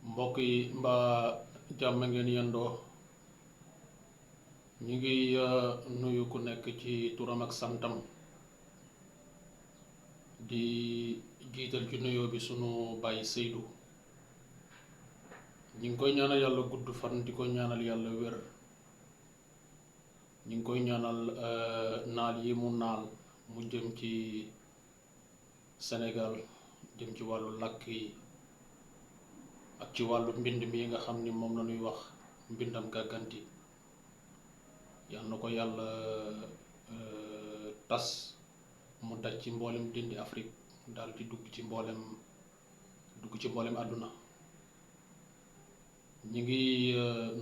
mbokk yi mbaa jàmm ngeen yendoo ñu ngi nuyu ku nekk ci turam ak santam di jiital ci nuyoo bi sunu Baye Seydou ñu ngi koy ñaanal yàlla gudd fan di ko ñaanal yàlla wér ñu ngi koy ñaanal naal yi mu naal mu jëm ci Sénégal jëm ci wàllu làkk yi ak ci wàllu mbind mi nga xam ni moom la ñuy wax mbindam gàgganti yal na ko yàlla tas mu daj ci mboolem dindi Afrique daal di dugg ci mboolem àdduna ñi ngi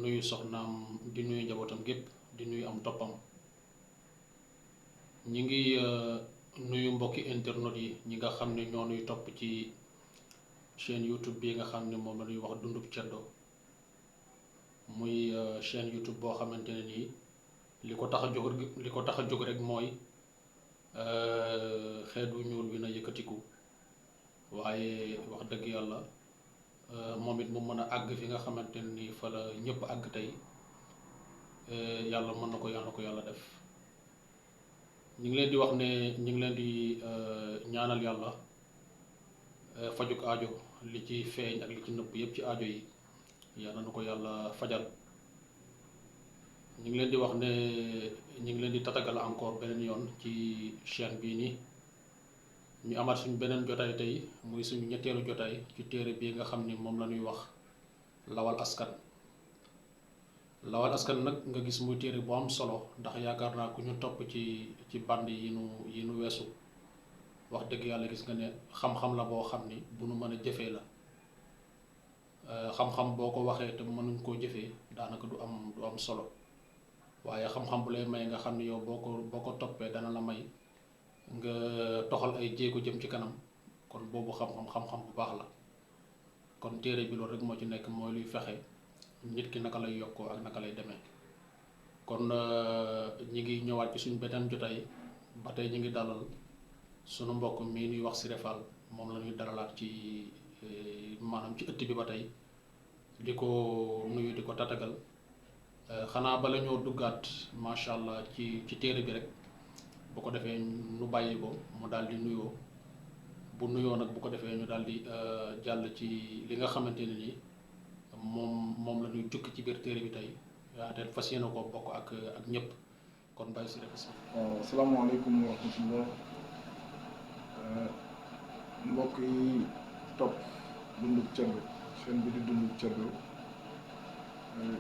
nuyu soxnaam di nuyu njabootam gépp di nuyu am toppam ñi ngi nuyu mbokki internet yi ñi nga xam ne ñoo nuy topp ci chaîne YouTube bi nga xam ne moom la ñuy wax Dundub Ceddo muy chaîne YouTube boo xamante ne nii li ko tax a jóg rek mooy xeetu ñuul bi na yëkkatiku waaye wax dëgg yàlla moom it mu mën a àgg fi nga xamante ne nii fa la ñëpp àgg tey yàlla mën na ko yàlla def ñu ngi leen di wax ne ñu ngi leen di ñaanal yàlla fajuk aajo li ci feeñ ak li ci nëpp yépp ci aajo yi yàlla na ko yàlla fajal ñu ngi leen di wax ne ñu ngi leen di tatagal encore beneen yoon ci chaîne bii nii ñu amaat suñu beneen jotaay tey muy suñu ñetteelu jotaay ci téere bii nga xam ni moom la ñuy wax lawal askan nag nga gis muy téere bu am solo ndax yaakaar naa ku ñu topp ci band yi nu weesu wax dëgg yàlla gis nga ne xam-xam la boo xam ni bu nu mën a jëfee la xam-xam boo ko waxee te mënuñ koo jëfee daanaka du am solo waaye xam-xam bu lay may nga xam ni yow boo ko toppee dana la may nga toxal ay jéego jëm ci kanam kon boobu xam-xam bu baax la kon téere bi loolu rek moo ci nekk mooy luy fexe nit ki naka lay yokkoo ak naka lay demee kon ñi ngi ñëwaat ci suñ beneen jotaay ba tey ñi ngi dalal sunu mbokk mii ñuy wax Siré Fall moom la ñuy dalalaat ci maanaam ci ëtt bi ba tey di ko nuyu di ko tatagal xanaa bala ñoo duggaat macha allah ci téere bi rek bu ko defee nu bàyyi ko mu daal di nuyoo bu nuyoo nag bu ko defee ñu daal di jàll ci li nga xamante ne nii moom la ñuy jukki ci biir téere bi tey te fas yéene ko bokk ak ñëpp kon bàyyi Siré Fall. waaw asalaamaaleykum wa rahmatullah mbokk yi topp Dundub Ceddo chaîne bi di Dundub Ceddo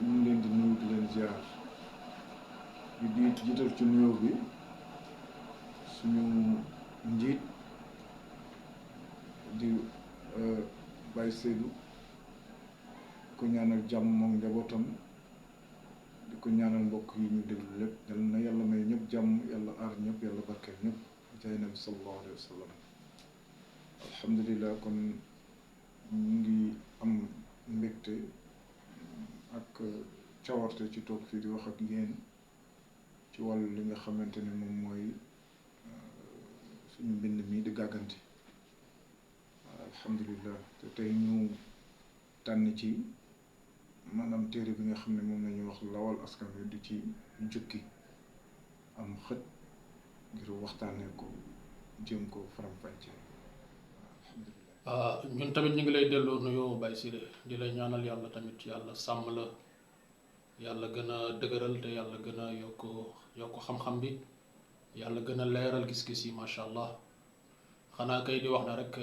ñu ngi leen di nuyu di leen ziar di jiital ci nuyoo bi suñu njiit di Baye Seydou di ko ñaanal jàmm moom njabootam di ko ñaanal mbokk yi ñu déglu lépp yal na yàlla may ñëpp jàmm yàlla aar ñëpp yàlla barkeel ñëpp jaay nabi sallallahu alayhi wa sallam alhamdulilah kon ñu ngi am mbégte ak cawarte ci toog fii di wax ak yéen ci wàllu li nga xamante ne moom mooy suñu mbind mi di gàgganti alhamdulilah te tey ñu tànn ci maanaam téere bi nga xam ne moom la ñuy wax lawal askan wi di ci jukki am xët ngir waxtaanee ko jëm ko faram-fàcce alhamdulilah. ñun tamit ñu ngi lay delloo nuyoo Baye Siré di lay ñaanal yàlla tamit yàlla sàmm la yàlla gën a dëgëral te yàlla gën a yokk xam-xam bi yàlla gën a leeral gis-gis yi macha allah. xanaa kay di wax na rek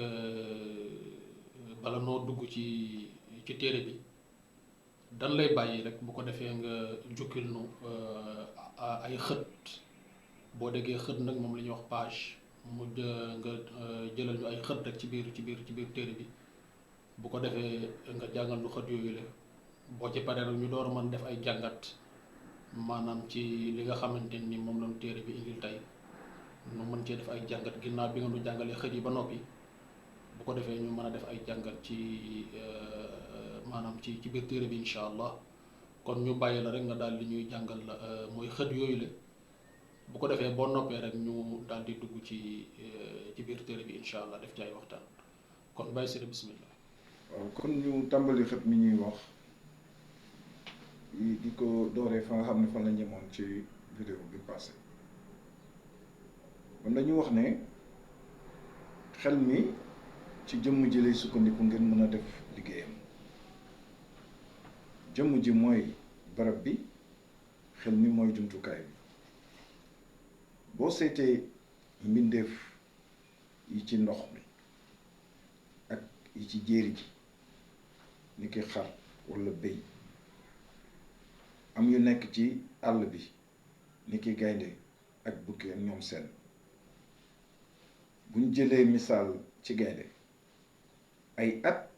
bala noo dugg ci téere bi dan lay bàyyi rek bu ko defee nga jukkil nu ay xët boo déggee xët nag moom la ñuy wax page mu nga jëlal ñu ay xët rek ci biir téere bi bu ko defee nga jàngal nu xët yooyu la boo ci paree rek ñu door a mën def ay jàngat maanaam ci li nga xamante ni moom lañu téere bi indil tey nu mën cee def ay jàngat ginnaaw bi nga nu jàngalee xët yi ba noppi bu ko defee ñu mën a def ay jàngat ci maanaam ci biir téere bi incha allah kon ñu bàyyi la rek nga daal di ñuy jàngal mooy xët yooyu la bu ko defee boo noppee rek ñu daal di dugg ci biir téere bi incha allah def ci ay waxtaan kon bàyyi si bismillah. waaw kon ñu tàmbali xët mi ñuy wax di ko dooree fa nga xam ne fan la ñemoon ci vidéo bi passé kon dañu wax ne xel mi ci jëmm ji lay sukkandiku ngir mën a def liggéeyam jëmm ji mooy barab bi xel mi mooy jumtukaay bi boo seetee mbindeef yi ci ndox mi ak yi ci jéeri ji ni ki xar walla béy am yu nekk ci àll bi ni ki gaynde ak bukki ak ñoom seen buñ jëlee misaal ci gaynde ay at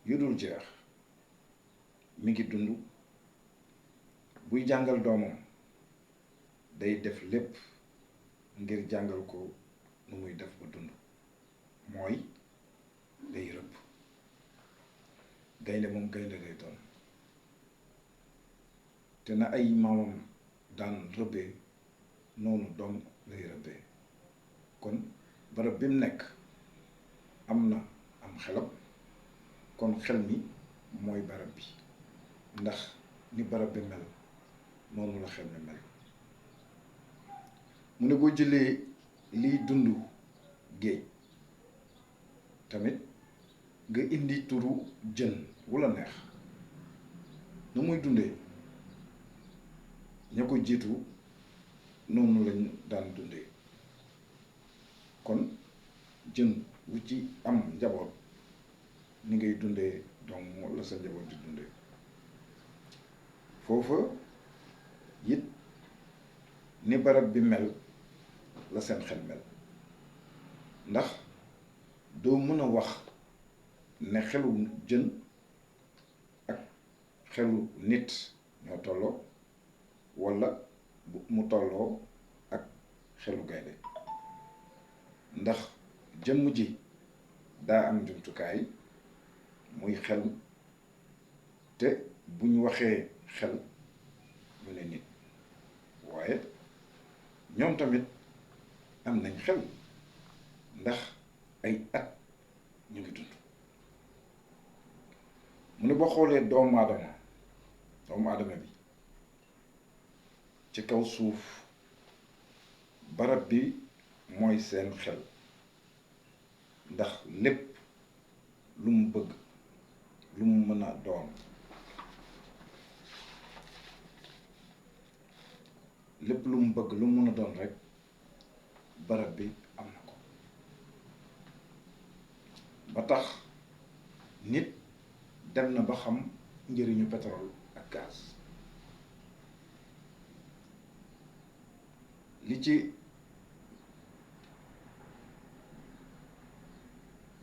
yu dul jeex mi ngi dund buy jàngal doomam day def lépp ngir jàngal ko nu muy def ba dund mooy day rëbb gaynde moom gaynde lay doon te na ay maamam daan rëbbee noonu doom lay rëbbee kon barab bi mu nekk am na am xelam kon xel mi mooy barab bi ndax ni barab bi mel noonu la xel mi mel mu ne boo jëlee liy dund géej tamit nga indi turu jën wula neex nu muy dundee ña ko jiitu noonu lañ daan dundee kon jën wu ci am njaboot ni ngay dundee donc la sa njaboot di dundee foofa it ni barab bi mel la seen xel mel ndax doo mën a wax ne xelu jën ak xelu nit ñoo tolloo walla mu tolloo ak xelu gaynde ndax jëmm ji daa am jumtukaay muy xel te bu ñu waxee xel ñu ne nit waaye ñoom tamit am nañ xel ndax ay at ñu ngi dund mu ne boo xoolee doomu aadama bi ci kaw suuf barab bi mooy seen xel ndax lépp lu mu bëgg lu mu mën a doon lépp lu mu bëgg lu mu mën a doon rekk barab bi am na ko ba tax nit dem na ba xam njëriñu pétrole ak gaz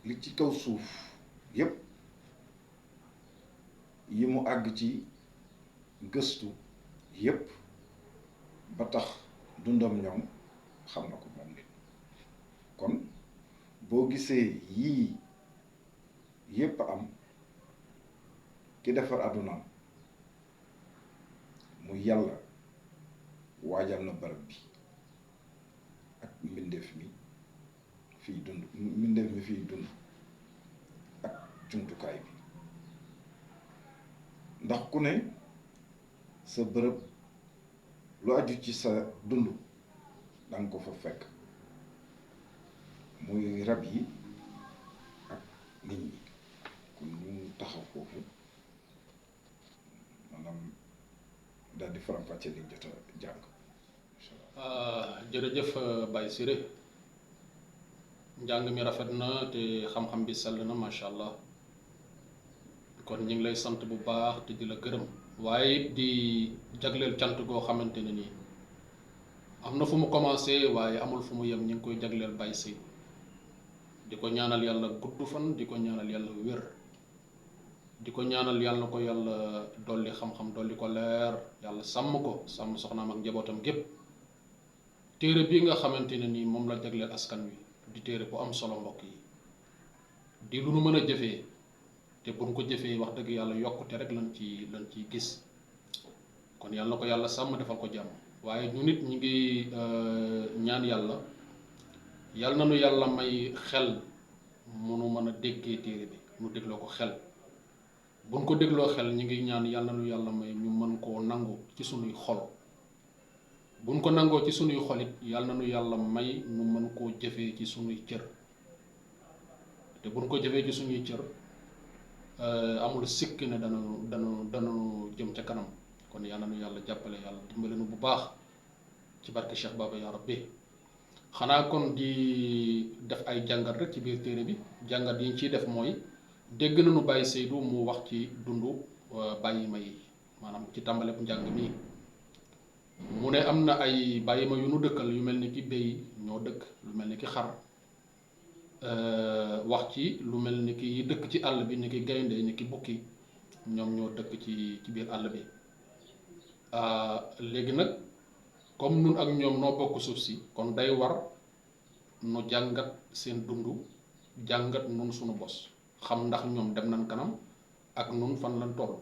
li ci kaw suuf yépp yi mu àgg ci gëstu yépp ba tax dundam ñoom xam na ko moom nit kon boo gisee yii yépp am ki defar àddunaam mu yàlla waajal na barab bi ak mbindeef mi fiy dund mbindeef mi fiy dund ak jumtukaay bi ndax ku ne sa bërëb lu aju ci sa dund danga ko fa fekk muy rab yi ak nit ñi kon ñu taxaw foofu maanaam daal di faram-fàcce liñ jot a jàng incha allah jërëjëf Baye Siré njàng mi rafet na te xam-xam bi sell na macha allah kon ñu ngi lay sant bu baax te di la gërëm waaye it di jagleel cant goo xamante ne nii am na fu mu commencé waaye amul fu mu yem ñu ngi koy jagleel Baye Sey di ko ñaanal yàlla gudd fan di ko ñaanal yàlla wér di ko ñaanal yàlla ko yàlla dolli xam-xam dolli ko leer yàlla sàmm ko sàmm soxnaam ak njabootam gépp téere bii nga xamante ne nii moom la jagleel askan wi di téere bu am solo mbokk yi di lu nu mën a jëfee te buñ ko jëfee wax dëgg yàlla yokkute rek lañ ciy gis kon yàlla na ko yàlla sàmm defal ko jàmm waaye ñu nit ñi ngi ñaan yàlla yàlla na nu yàlla may xel munu mën a déggee téere bi nu dégloo ko xel buñ ko dégloo xel ñi ngi ñaan yàlla na nu yàlla may ñu mën koo nangu ci sunuy xol buñ ko nangoo ci sunuy xolit yàlla na nu yàlla may nu mën koo jëfee ci sunuy cër te buñ ko jëfee ci sunuy cër amul sikk ne dana jëm ca kanam kon yàlla nu yàlla jàppale yàlla dimbale nu bu baax ci barke Cheikh Baba ya rabbi xanaa kon di def ay jàngat rek ci biir téere bi jàngat yi ñu ciy def mooy dégg nañu Baye Seydou mu wax ci dundu bàyyi ma yi maanaam ci tàmbale bu njàng mi mu ne am na ay bàyyi ma yu nu dëkkal yu mel ni ki béy ñoo dëkk lu mel ni ki xar wax ci lu mel ni ki dëkk ci àll bi ni ki gaynde ni ki bukki ñoom ñoo dëkk ci biir àll bi léegi nag comme nun ak ñoom noo bokk suuf si kon day war nu jàngat seen dund jàngat nun sunu bos xam ndax ñoom dem nañ kanam ak nun fan lañ toll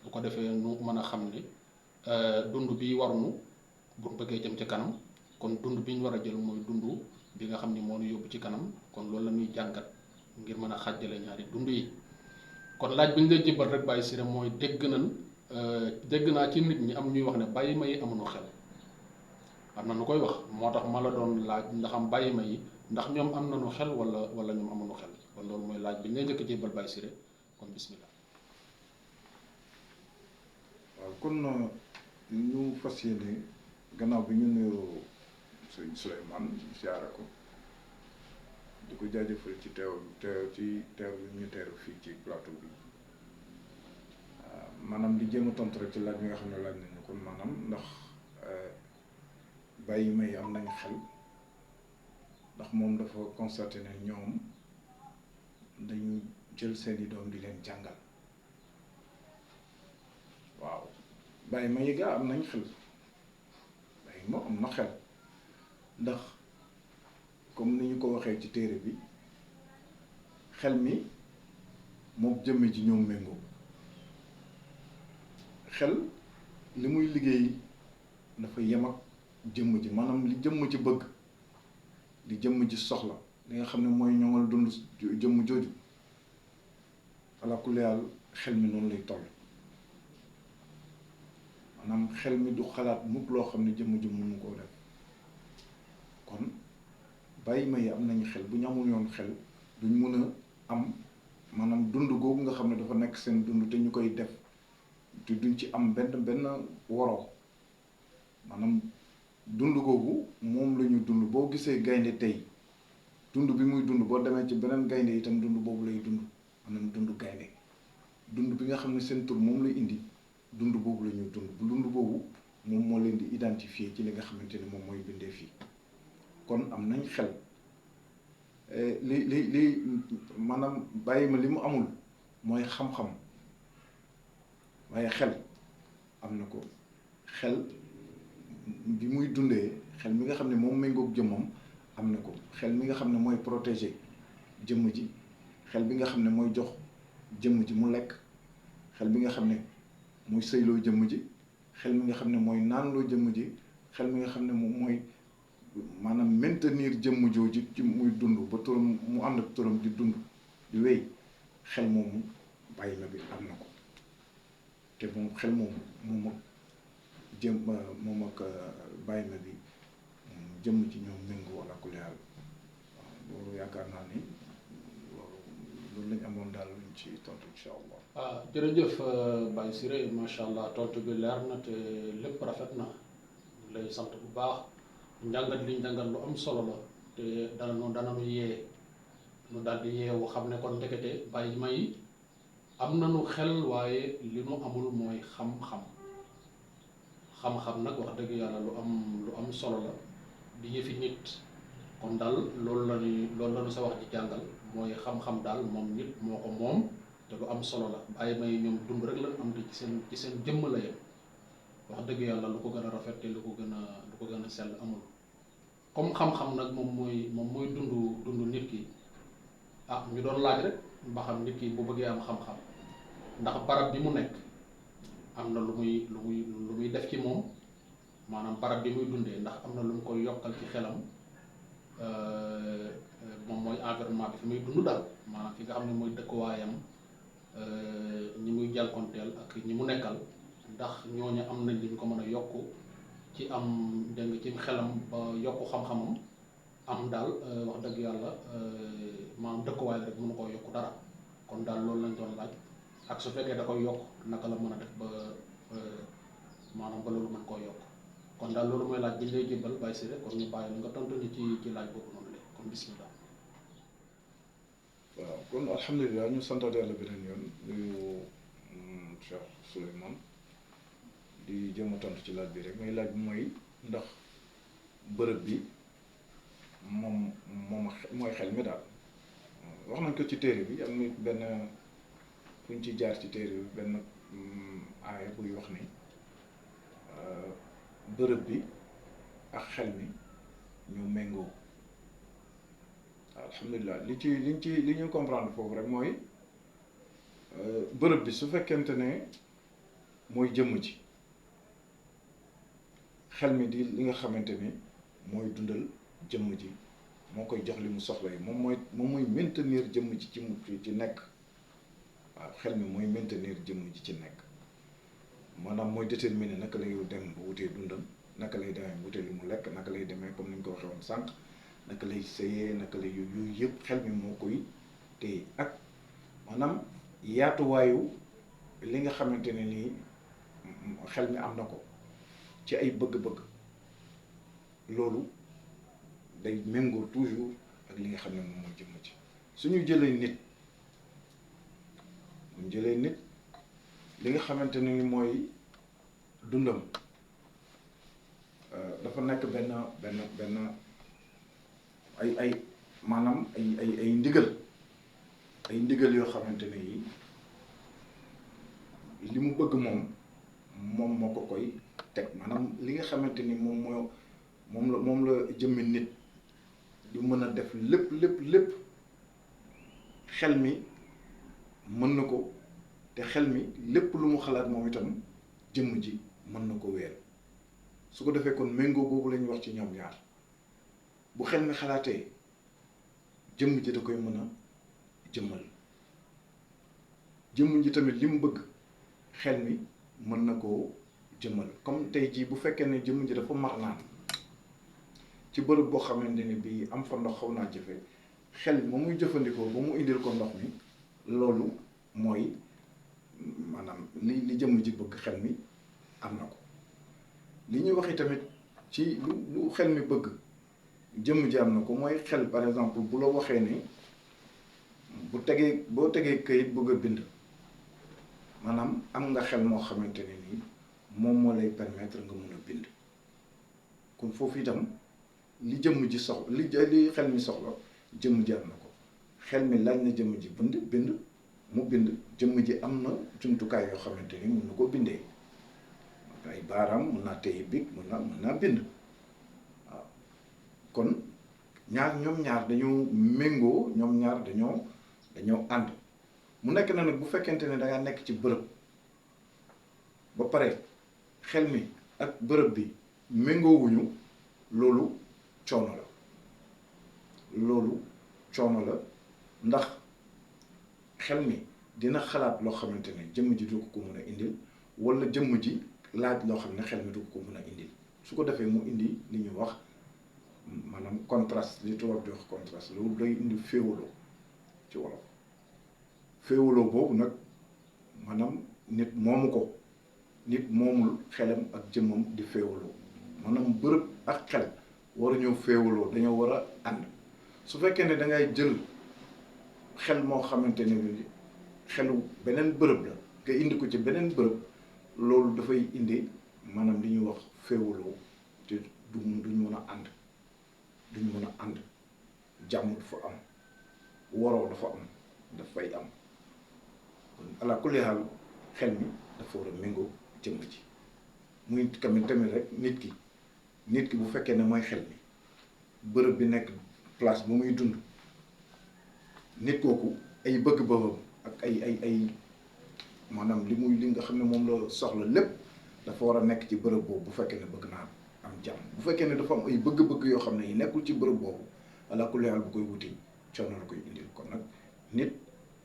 bu ko defee nu mën a xam ni dund bi war nu bu bëggee jëm ci kanam kon dund bi ñu war a jël mooy dund bi nga xam ni moo ñu yóbbu ci kanam kon loolu la ñuy jàngat ngir mën a xàjjale ñaari dund yi kon laaj bi ñu lay jébal rek Baye Siré mooy dégg naa ci nit ñi am ñuy wax ne bàyyi ma yi amuñu xel am na nu koy wax moo tax ma la doon laaj ndax am bàyyi ma yi ndax ñoom am nañu xel wala ñoom amuñu xel kon loolu mooy laaj bi ñu lay njëkk jébal Baye Siré kon bismillah. waaw kon ñu fas yéene gannaaw bi ñu nuyoo sëñ Souleymane siyaara ko di ko jaajëfal ci teew bi ñu teeru fii ci plateau bi maanaam di jéem a tontu rek ci laaj bi nga xam ne laaj nañu kon maanaam ndax bàyyi may am nañ xel ndax moom dafa constaté ne ñoom dañu jël seeni doom di leen jàngal waaw bàyyi ma yi gaa am nañ xel bàyyi ma am na xel ndax comme ni ñu ko waxee ci téere bi xel mi moom jëmm ji ñoom méngoo xel li muy liggéey dafa yem ak jëmm ji maanaam li jëmm ci bëgg li jëmm ji soxla li nga xam ne mooy ñoŋal dund jëmm jooju ala kulli haal xel mi noonu lay toll maanaam xel mi du xalaat mukk loo xam ne jëmm ji mënu koo def kon bàyyi ma yi am nañu xel bu ñu amul yoon xel duñ mun a am maanaam dund googu nga xam ne dafa nekk seen dund te ñu koy def te duñ ci am benn woroo maanaam dund googu moom la ñu dund boo gisee gaynde tey dund bi muy dund boo demee ci beneen gaynde itam dund boobu lay dund maanaam dund gaynde dund bi nga xam ne seen tur moom lay indi dund boobu la ñuy dund bu dund boobu moom moo leen di identifier ci li nga xamante ne moom mooy bindee fii kon am nañ xel li maanaam bàyyi ma li mu amul mooy xam-xam waaye xel am na ko xel bi muy dundee xel mi nga xam ne moom méngoog jëmmam am na ko xel mi nga xam ne mooy protéger jëmm ji xel bi nga xam ne mooy jox jëmm ji mu lekk xel bi nga xam ne mooy sëyloo jëmm ji xel mi nga xam ne mooy naanloo jëmm ji xel mi nga xam ne moom mooy maanaam maintenir jëmm jooju ci muy dund ba turam mu ànd ak turam di dund di wéy xel moomu bàyyi ma bi am na ko te moom xel moomu moom ak bàyyi ma bi jëmm ci ñoom méngoo wala ku leeral waaw loolu yaakaar naa ni loolu lañ amoon daal luñ ci tontu incha allah. jërëjëf Baye Siré macha allah tontu bi leer na te lépp rafet na lay sant bu baax njàngat li njàngat lu am solo la te dana nu yee nu daal di yeewu xam ne kon ndekete bàyyi may am nañu xel waaye li nu amul mooy xam-xam xam-xam nag wax dëgg yàlla lu am solo la di yëfi nit kon daal loolu la ñu sa wax ji jàngal mooy xam-xam daal moom nit moo ko moom te lu am solo la bàyyi may ñoom dund rek lañ am te ci seen jëmm la yem wax dëgg yàlla lu ko gën a rafet te lu ko gën a sell amul comme xam-xam nag moom mooy dund nit ki ñu doon laaj rek ba xam nit ki bu bëggee am xam-xam ndax barab bi mu nekk am na lu muy def ci moom maanaam barab bi muy dundee ndax am na lu mu koy yokkal ci xelam moom mooy environnement bi fi muy dund daal maanaam fi nga xam ne mooy dëkkuwaayam ñi muy jànkonteel ak ñi mu nekkal ndax ñooñu am nañ li ñu ko mën a yokk ci am dégg nga ci xelam ba yokku xam-xamam am daal wax dëgg yàlla maanaam dëkkuwaay la rek mënu koo yokk dara kon daal loolu lañ doon laaj ak su fekkee da koy yokk naka la mën a def ba maanaam ba loolu mën koo yokk kon daal loolu mooy laaj bi ñu lay jébbal bàyyi si rek kon ñu bàyyi la nga tontu ni ci laaj boobu noonu la kon bismillah. waaw kon alhamdulilah ñu santaat yàlla beneen yoon nuyu Cheikh Souleymane di jéem a tontu ci laaj bi rek may laaj bi mooy ndax bërëb bi moom mooy xel mi daal wax nañ ko ci téere bi am na benn fu ñu ci jaar ci téere bi benn aaya buy wax ni bërëb bi ak xel mi ñu méngoo alhamdulilah li ñu comprendre foofu rek mooy bërëb bi su fekkente ne mooy jëmm ji xel mi di li nga xamante ni mooy dundal jëmm ji moo koy jox li mu soxla yi moom mooy maintenir jëmm ji ci nekk waaw xel mi mooy maintenir jëmm ji ci nekk maanaam mooy déterminer naka lay dem ba wutee dundam naka lay demee ba wutee li mu lekk naka lay demee comme ni ñu ko waxee woon sànq naka lay sëyee naka lay yooyu yëpp xel mi moo koy téye ak maanaam yaatuwaayu li nga xamante ne nii xel mi am na ko ci ay bëgg-bëgg loolu day méngoo toujours ak li nga xam ne moom mooy jëmm ci suñu jëlee nit li nga xamante ne ni mooy dundam dafa nekk benn ay maanaam ay ndigal yoo xamante ne yi li mu bëgg moom moo ko koy teg maanaam li nga xamante ni moom la jëmmi nit di mën a def lépp xel mi mën na ko te xel mi lépp lu mu xalaat moom itam jëmm ji mën na ko weer su ko defee kon méngoo boobu la ñuy wax ci ñoom ñaar bu xel mi xalaatee jëmm ji da koy mën a jëmmal jëmm ji tamit li mu bëgg xel mi mën na koo jëmmal comme tey jii bu fekkee ne jëmm ji dafa mar naan ci bërëb boo xamante ni bii am fa ndox xaw naa jafe xel ma muy jëfandikoo ba mu indil ko ndox mi loolu mooy maanaam li jëmm ji bëgg xel mi am na ko li ñuy waxi tamit ci lu xel mi bëgg jëmm ji am na ko mooy xel par exemple bu la waxee ni boo tegee këyit bëgg a bind maanaam am nga xel moo xamante ne nii moom moo lay permettre nga mën a bind kon foofu itam li jëmm ji soxla li xel mi soxla jëmm ji am na ko xel mi laaj na jëmm ji bind mu bind jëmm ji am na jumtukaay yoo xamante ni mën na ko bindee ay baaraam mën naa téye bic mën naa bind waaw kon ñoom ñaar dañoo méngoo ñoom ñaar dañoo ànd mu nekk na nag bu fekkente ne dangaa nekk ci bërëb ba pare xel mi ak bërëb bi méngoowuñu loolu coono la ndax xel mi dina xalaat loo xamante ne jëmm ji du ko mën a indil wala jëmm ji laaj loo xam ne xel mi du ko mën a indil su ko defee mu indi li ñuy wax maanaam contraste li tubaab di wax contraste loolu day indi féewaloo ci wolof féewaloo boobu nag maanaam nit moomu ko nit moomul xelam ak jëmmam di féewaloo maanaam bërëb ak xel waruñoo féewaloo dañoo war a ànd su fekkee ne da ngay jël xel moo xamante ne bi xelu beneen bërëb la nga indi ko ci beneen bërëb loolu dafay indi maanaam li ñuy wax féewaloo te duñ mën a ànd duñ mën a ànd jàmm dafa am waroo dafa am dafay am kon ala kulli haal xel mi dafa war a méngoo jëmm ji muy tamit rek nit ki bu fekkee ne mooy xel mi bërëb bi nekk place bu muy dund nit kooku ay bëgg-bëggam ak ay maanaam li nga xam ne moom la soxla lépp dafa war a nekk ci bërëb boobu bu fekkee ne bëgg naa am jàmm bu fekkee ne dafa am ay bëgg-bëgg yoo xam ne yi nekkul ci bërëb boobu ala kulli haal bu koy wuti coono la koy indil kon nag nit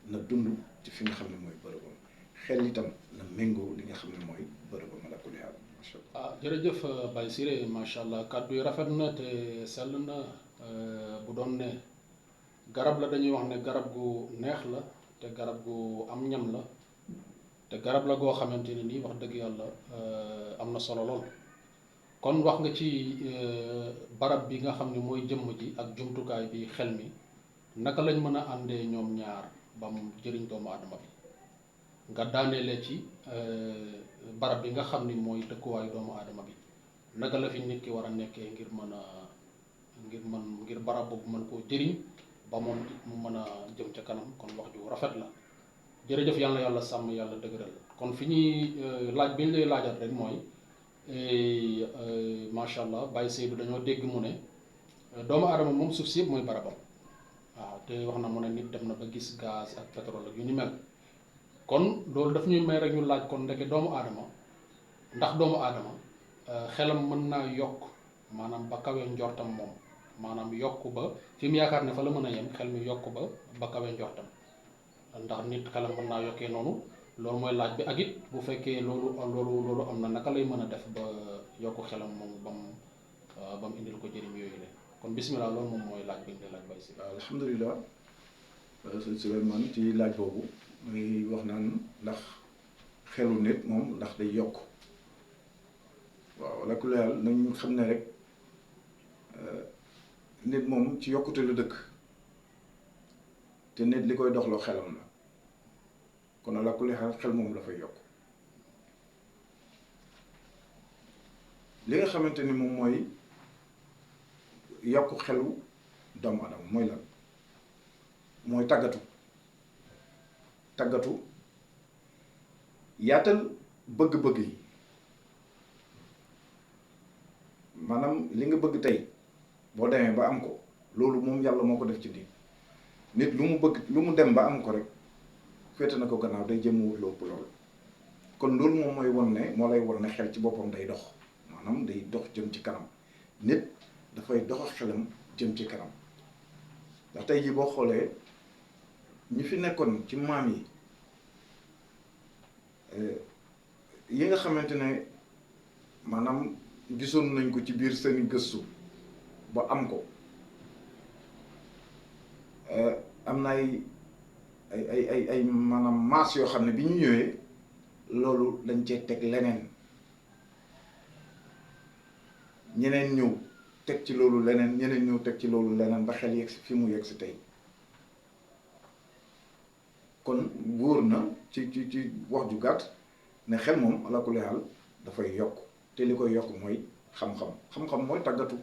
na dund ci fi nga xam ne mooy bërëbam xel itam na méngoo li nga xam ne mooy bërëbam ala kulli haal macha allah. jërëjëf Baye Siré macha allah kàddu yi rafet na te sell na bu doon ne garab la dañuy wax ne garab gu neex la te garab gu am ñam la te garab la goo xamante ne nii wax dëgg yàlla am na solo lool. kon wax nga ci barab bi nga xam ne mooy jëmm ji ak jumtukaay bi xel mi naka lañ mën a àndee ñoom ñaar ba mu jëriñ doomu aadama bi nga daaneele ci barab bi nga xam ni mooy dëkkuwaayu doomu aadama bi naka la fi nit ki war a nekkee ngir barab boobu mën koo jëriñ ba moom mu mën a jëm ca kanam kon wax ju rafet la jërëjëf yàlla na yàlla sàmm yàlla dëgëral kon fi ñuy laaj bi ñu lay laajal rek mooy macha allah Baye Seydou dañoo dégg mu ne doomu aadama moom suuf si yëpp mooy barabam waaw te wax na mu ne nit dem na ba gis gaz ak pétrole ak yu ni mel kon loolu daf ñuy may rek ñu laaj kon ndeke doomu aadama ndax doomu aadama xelam mën naa yokk maanaam ba kawe njortam moom maanaam yokk ba fi mu yaakaar ne fa la mën a yem xel mi yokk ba kawe njortam ndax nit xelam mën naa yokkee noonu loolu mooy laaj bi ak it bu fekkee loolu am na naka lay mën a def ba yokk xelam moom ba mu indil ko jëriñ yooyu la kon bismillah loolu moom mooy laaj bi nga laaj Baye Siré. waaw alhamdulilah sëñ Souleymane ci laaj boobu muy wax naan ndax xelu nit moom ndax day yokk waaw la ku leyal nañ xam ne rek nit moom ci yokkute la dëkk te nit li koy doxloo xelam la kon ala kulli xel moom dafay yokk li nga xamante ni moom mooy yokk xelu doomu adama mooy lan mooy tàggatu yaatal bëgg-bëgg yi maanaam li nga bëgg tey boo demee ba am ko loolu moom yàlla moo ko def ci nit lu mu bëgg lu mu dem ba am ko rek féete na ko gannaaw day jëm wut lu ëpp loolu kon loolu moom mooy won ne moo lay won ne xel ci boppam day dox maanaam day dox jëm ci kanam nit dafay dox xelam jëm ci kanam ndax tey jii boo xoolee ñi fi nekkoon ci maam yi nga xamante ne maanaam gisoon nañ ko ci biir seeni gëstu ba am ko am na ay maanaam maas yoo xam ne bi ñu ñëwee loolu dañ cee teg leneen ñeneen ñëw teg ci loolu leneen ñeneen ñëw teg ci loolu leneen ba xel yegg si fi mu yegg si tey kon wóor na ci wax ju gàtt ne xel moom ala kulli haal dafay yokk te li koy yokk mooy xam-xam mooy tàggatu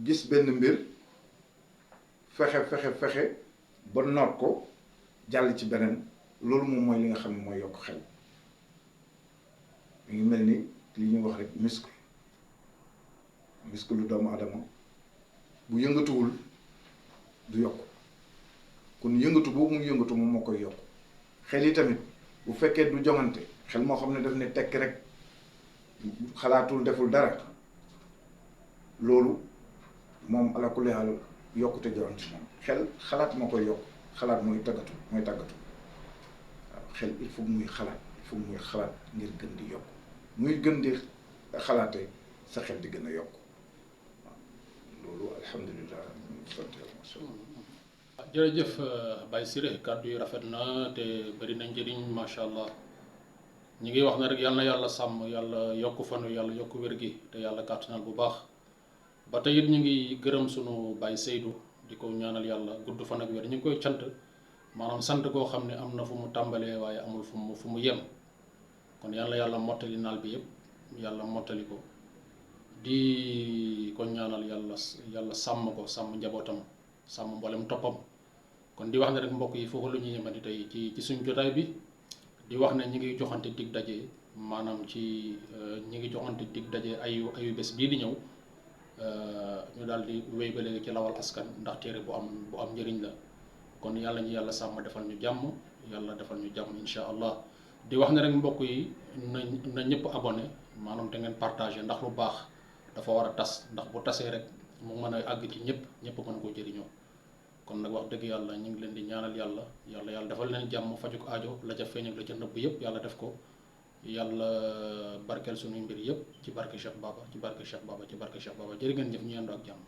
gis benn mbir fexe ba noot ko jàll ci beneen loolu moom mooy li nga xam ne mooy yokk xel mi ngi mel ni li ñuy wax rek muscle lu doomu adama bu yëngatuwul du yokk kon yëngatu boobu muy yëngatu moom moo koy yokk xel yi tamit bu fekkee du joŋante xel moo xam ne daf ne tekk rek xalaatul deful dara loolu moom ala kulli haal yokkute joon ci moom xel xalaat moo koy yokk xalaat mooy tàggatu waaw xel il faut muy xalaat ngir gën di yokk muy gën di xalaate sa xel di gën a yokk waaw loolu alhamdulilah sant yàlla macha allah. jërëjëf Baye Siré kàddu yi rafet na te bari na njëriñ macha allah ñi ngi wax ne rek yal na yàlla sàmm yàlla yokk fanu yàlla yokk wér gi te yàlla kàttanal bu baax ba tey it ñu ngi gërëm sunu Baye Seydou di ko ñaanal yàlla gudd fan ak wér ñu ngi koy cant maanaam sant koo xam ne am na fu mu tàmbalee waaye amul fu mu yem kon yàlla mottali naal bi yëpp yàlla mottali ko di ko ñaanal yàlla sàmm ko sàmm njabootam sàmm mboolem toppam kon di wax ne rek mbokk yi foofu lu ñuy yemandi tey ci suñ jotaay bi di wax ne ñi ngi joxante dig daje maanaam ci ñi ngi joxante dig daje ayu bés bii di ñëw ñu daal di wéy ba léegi ci lawal askan ndax téere bu am njëriñ la kon yàlla ñu yàlla sàmm defal ñu jàmm yàlla defal ñu jàmm insha allah di wax ne rek mbokk yi na ñëpp abonné maanaam te ngeen partagé ndax lu baax dafa war a tas ndax bu tasee rek mu mën a àgg ci ñëpp mën koo jëriñoo kon nag wax dëgg yàlla ñu ngi leen di ñaanal yàlla defal leen jàmm faju ko aajo la ca feeñ ak la ca nëbb yëpp yàlla def ko yàlla barkeel suñuy mbir yëpp ci barke Cheikh Baba ci barke Cheikh Baba ci barke Cheikh Baba jërë ngeen jëf ñu yendoo ak jàmm.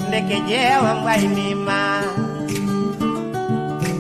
Ndeke jewa mbay mima